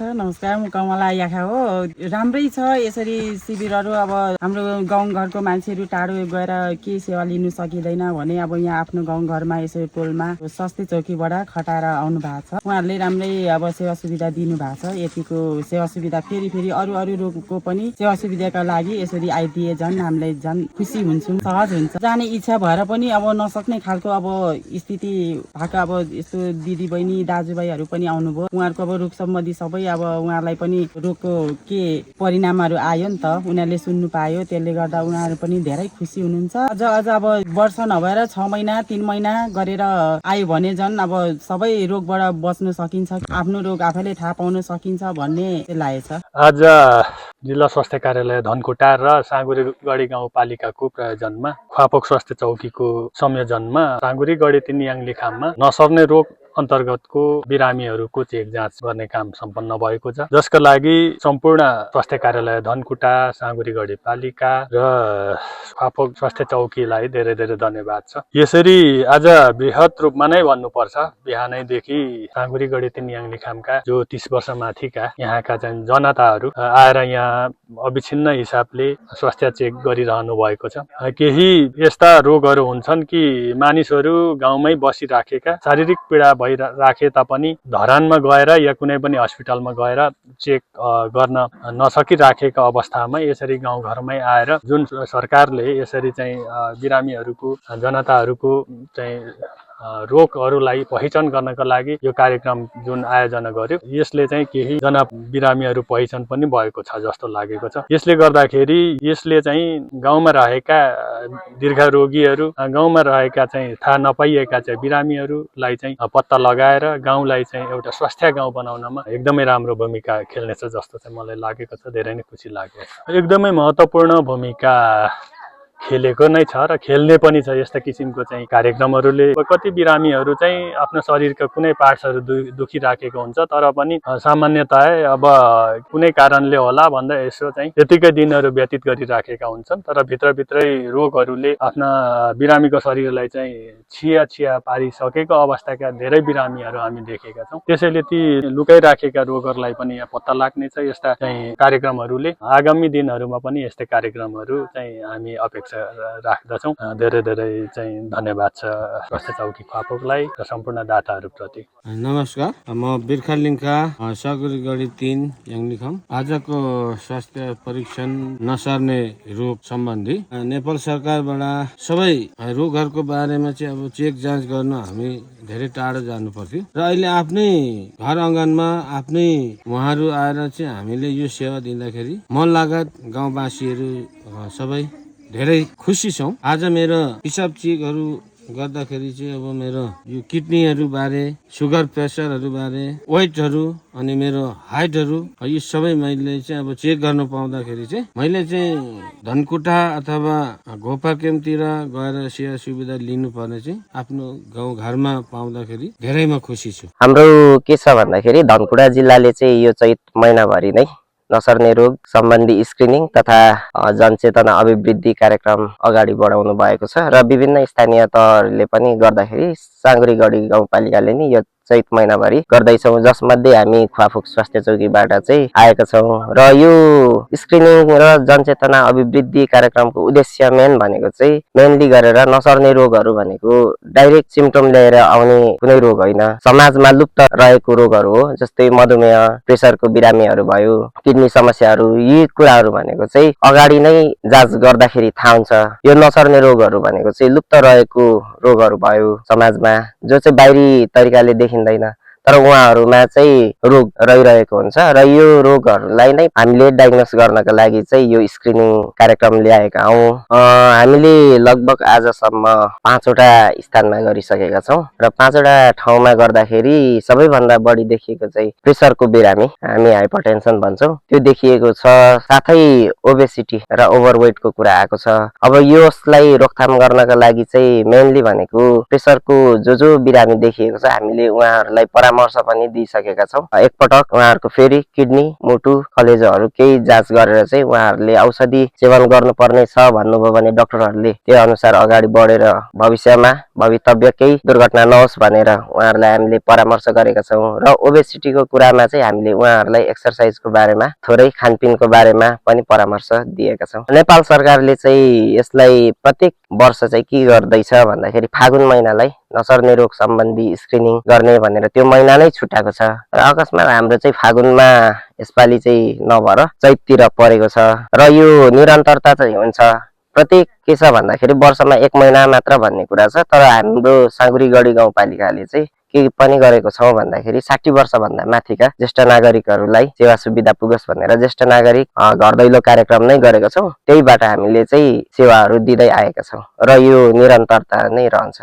नमस्कार, म कमला याखा हो। राम्रै छ यसरी शिविरहरू। अब हाम्रो गाउँघरको मान्छेहरू टाढो गएर के सेवा लिनु सकिँदैन भने अब यहाँ आफ्नो गाउँघरमा यसो टोलमा स्वास्थ्य चौकीबाट खटाएर आउनु भएको छ। उहाँहरूले राम्रै अब सेवा सुविधा दिनु भएको छ। यतिको सेवा सुविधा फेरि अरू रोगको पनि सेवा सुविधाका लागि यसरी आइदिए झन् हामीलाई झन् खुसी हुन्छौँ, सहज हुन्छ। जाने इच्छा भएर पनि अब नसक्ने खालको अब स्थिति भएको अब यस्तो दिदी बहिनी दाजुभाइहरू पनि आउनुभयो। उहाँहरूको अब रोग सम्बन्धी सबै अब उहाँहरूलाई पनि रोगको के परिणामहरू आयो नि त, उनीहरूले सुन्नु पायो। त्यसले गर्दा उनीहरू पनि धेरै खुसी हुनुहुन्छ। अझ अब वर्ष नभएर 6 महिना 3 महिना गरेर आयो भने झन् अब सबै रोगबाट बच्न सकिन्छ, आफ्नो रोग आफैले थाहा पाउन सकिन्छ भन्ने लागेको छ। आज जिल्ला स्वास्थ्य कार्यालय धनकुटा र साँगुरीगढी गाउँपालिकाको प्रायोजनमा ख्वापोक स्वास्थ्य चौकीको संयोजनमा साँगुरीगढी 3 याङलीखाममा नसर्ने रोग अन्तर्गतको बिरामीहरूको चेक जाँच गर्ने काम सम्पन्न भएको छ, जसका लागि सम्पूर्ण स्वास्थ्य कार्यालय धनकुटा, साँगुरीगढी पालिका र ख्वापोक स्वास्थ्य चौकीलाई धेरै धेरै धन्यवाद छ। यसरी आज बृहत रूपमा नै भन्नुपर्छ, बिहानैदेखि साँगुरीगढी 3 याङलीखामका जो 30 वर्ष माथिका यहाँका चाहिँ जनताहरू आएर यहाँ अविच्छिन्न हिसाबले स्वास्थ्य चेक गरिरहनु भएको छ। केही यस्ता रोगहरू हुन्छन् कि मानिसहरू गाउँमै बसिराखेका शारीरिक पीडा भइराखे तापनि धरानमा गएर या कुनै पनि हस्पिटलमा गएर चेक गर्न नसकिराखेका अवस्थामा यसरी गाउँघरमै आएर जुन सरकारले यसरी चाहिँ बिरामीहरूको जनताहरूको चाहिँ रोगहरूलाई पहिचान गर्नका लागि यो कार्यक्रम जुन आयोजना गर्यो, यसले चाहिँ केही जना बिरामीहरू पहिचान पनि भएको छ जस्तो लागेको छ। यसले गर्दाखेरि यसले चाहिँ गाउँमा रहेका दीर्घ रोगीहरू, गाउँमा रहेका चाहिँ थाहा नपाइएका चाहिँ बिरामीहरूलाई चाहिँ पत्ता लगाएर गाउँलाई चाहिँ एउटा स्वास्थ्य गाउँ बनाउनमा एकदमै राम्रो भूमिका खेल्नेछ जस्तो चाहिँ मलाई लागेको छ। धेरै नै खुसी लागेको छ। एकदमै महत्त्वपूर्ण भूमिका खेलेको नै छ र खेल्ने पनि छ। यस्ता किसिमको चाहिँ कार्यक्रमहरूले कति बिरामीहरू चाहिँ आफ्नो शरीरका कुनै पार्ट्सहरू दुखिराखेको हुन्छ, तर पनि सामान्यतया अब कुनै कारणले होला भन्दा यसो चाहिँ त्यतिकै दिनहरू व्यतीत गरिराखेका हुन्छन्, तर भित्रभित्रै रोगहरूले आफ्ना बिरामीको शरीरलाई चाहिँ छिया पारिसकेको अवस्थाका धेरै बिरामीहरू हामी देखेका छौँ। त्यसैले ती लुकाइराखेका रोगहरूलाई पनि यहाँ पत्ता लाग्नेछ यस्ता चाहिँ कार्यक्रमहरूले। आगामी दिनहरूमा पनि यस्तै कार्यक्रमहरू चाहिँ हामी अपेक्षा राख्दछौँ। धेरै धेरै चाहिँ धन्यवाद छ स्वास्थ्य चौकी ख्वापोकलाई र सम्पूर्ण दाताहरूप्रति। नमस्कार, म बिर्खालिङका साँगुरीगढी 3 याङलीखाम। आजको स्वास्थ्य परीक्षण नसर्ने रोग सम्बन्धी नेपाल सरकारबाट सबै रोगहरूको बारेमा चाहिँ अब चेक जाँच गर्न हामी धेरै टाढो जानु पर्थ्यो र अहिले आफ्नै घर अङ्गनमा आफ्नै उहाँहरू आएर चाहिँ हामीले यो सेवा दिँदाखेरि मन लागत गाउँवासीहरू सबै धेरै खुसी छौँ। आज मेरो पिसाब चेकहरू गर्दाखेरि चाहिँ अब मेरो यो किडनीहरू बारे, सुगर प्रेसरहरू बारे, वेटहरू अनि मेरो हाइटहरू यो सबै मैले चाहिँ अब चेक गर्न पाउँदाखेरि चाहिँ मैले चाहिँ धनकुटा अथवा घोपाकेमतिर गएर सेवा सुविधा लिनुपर्ने चाहिँ आफ्नो गाउँ घरमा पाउँदाखेरि धेरै म खुसी छु। हाम्रो के छ भन्दाखेरि धनकुटा जिल्लाले चाहिँ यो चैत महिनाभरि नै नसर्ने रोग सम्बन्धी स्क्रिनिङ तथा जनचेतना अभिवृद्धि कार्यक्रम अगाडि बढाउनु भएको छ र विभिन्न स्थानीय तहहरूले पनि गर्दाखेरि साँगुरीगढी गाउँपालिकाले नि यो चैत महिनाभरि गर्दैछौँ, जसमध्ये हामी ख्वापोक स्वास्थ्य चौकीबाट चाहिँ आएका छौँ। र यो स्क्रिनिङ र जनचेतना अभिवृद्धि कार्यक्रमको उद्देश्य मेनली गरेर नसर्ने रोगहरू भनेको डाइरेक्ट सिम्टम लिएर आउने कुनै रोग होइन, समाजमा लुप्त रहेको रोगहरू हो। जस्तै मधुमेह, प्रेसरको बिरामीहरू भयो, किडनी समस्याहरू, यी कुराहरू भनेको चाहिँ अगाडि नै जाँच गर्दाखेरि थाहा हुन्छ। यो नसर्ने रोगहरू भनेको चाहिँ लुप्त रहेको रोगहरू भयो समाजमा, जो चाहिँ बाहिरी तरिकाले देखिँदैन तर उहाँहरूमा चाहिँ रोग रहिरहेको हुन्छ र यो रोगहरूलाई नै हामीले डायग्नोस गर्नका लागि चाहिँ यो स्क्रिनिङ कार्यक्रम ल्याएका हौँ। हामीले लगभग आजसम्म 5वटा स्थानमा गरिसकेका छौँ र 5वटा ठाउँमा गर्दाखेरि सबैभन्दा बढी देखिएको चाहिँ प्रेसरको बिरामी, हामी हाइपरटेन्सन भन्छौँ, त्यो देखिएको छ। साथै ओबेसिटी र ओभरवेटको कुरा आएको छ। अब यसलाई रोकथाम गर्नका लागि चाहिँ मेनली भनेको प्रेसरको जो बिरामी देखिएको छ हामीले उहाँहरूलाई परामर्श परामर्श पनि दिइसकेका छौँ। एकपटक उहाँहरूको फेरि किडनी, मुटु, कलेजोहरू केही जाँच गरेर चाहिँ उहाँहरूले औषधि सेवन गर्नुपर्ने छ भन्नुभयो भने डाक्टरहरूले त्यो अनुसार अगाडि बढेर भविष्यमा भवितव्य केही दुर्घटना नहोस् भनेर उहाँहरूलाई हामीले परामर्श गरेका छौँ। र ओबेसिटीको कुरामा चाहिँ हामीले उहाँहरूलाई एक्सर्साइजको बारेमा, थोरै खानपिनको बारेमा पनि परामर्श दिएका छौँ। नेपाल सरकारले चाहिँ यसलाई प्रत्येक वर्ष चाहिँ के गर्दैछ भन्दाखेरि फागुन महिनालाई नसर्ने रोग सम्बन्धी स्क्रिनिङ गर्ने भनेर त्यो महिना नै छुट्याएको छ। र अकस्मात हाम्रो चाहिँ फागुनमा यसपालि चाहिँ नभएर चैततिर परेको छ र यो निरन्तरता चाहिँ हुन्छ। प्रत्येक के छ भन्दाखेरि वर्षमा 1 महिना मात्र भन्ने कुरा छ। तर हाम्रो साँगुरीगढी गाउँपालिकाले चाहिँ के पनि गरेको छौँ भन्दाखेरि 60 वर्षभन्दा माथिका ज्येष्ठ नागरिकहरूलाई सेवा सुविधा पुगोस् भनेर ज्येष्ठ नागरिक घर दैलो कार्यक्रम नै गरेका छौँ। त्यहीबाट हामीले चाहिँ सेवाहरू दिँदै आएका छौँ र यो निरन्तरता नै रहन्छ।